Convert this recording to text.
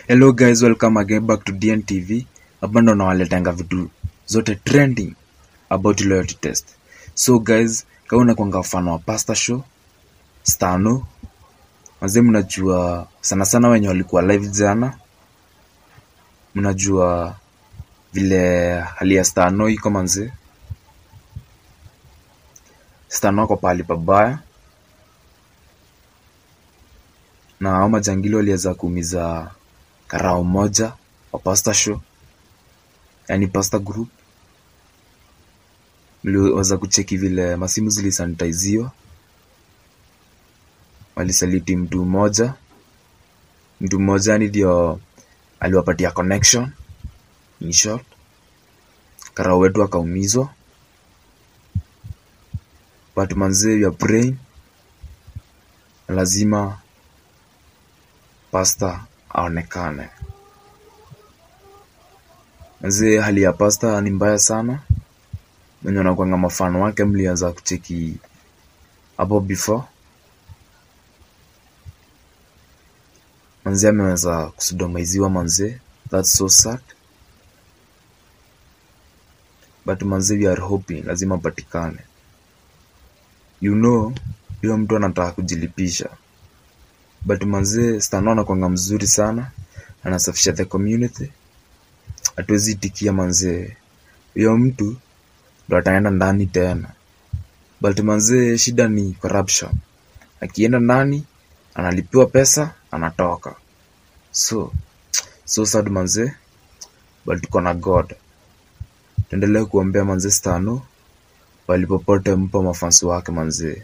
Hello guys, welcome again back to DNTV. Hapa ndo nawaletanga vitu zote trending about loyalty test. So guys, kama unakuanga fan wa Pastor Show, Stano, wazee mnajua sana sana wenye walikuwa live jana, mnajua vile hali ya Stano iko manze. Stano ako pahali pabaya na hao majangili waliweza kuumiza karao moja wa Pastor Show, yani Pastor Group. Mliweza kucheki vile masimu zilisanitiziwa, walisaliti mtu mmoja, mtu mmoja yani ndio aliwapatia connection. In short, karao wetu akaumizwa, but manze we are praying, lazima Pastor aonekane. Manze hali ya Pastor ni mbaya sana. Mwenye wanakuanga mafano wake mlianza kucheki hapo before. Manze ameweza kusodomaiziwa manze, that's so sad. But manze we are hoping lazima apatikane. You know, yule mtu anataka kujilipisha. But manze Stano anakuanga mzuri sana, anasafisha the community. Hatuwezi itikia manze, huyo mtu ndo ataenda ndani tena. But manze shida ni corruption. Akienda ndani analipiwa pesa, anatoka. So sad manze, but tuko na God. Tuendelee kuombea manze Stano, palipopote mpo mafansi wake manze.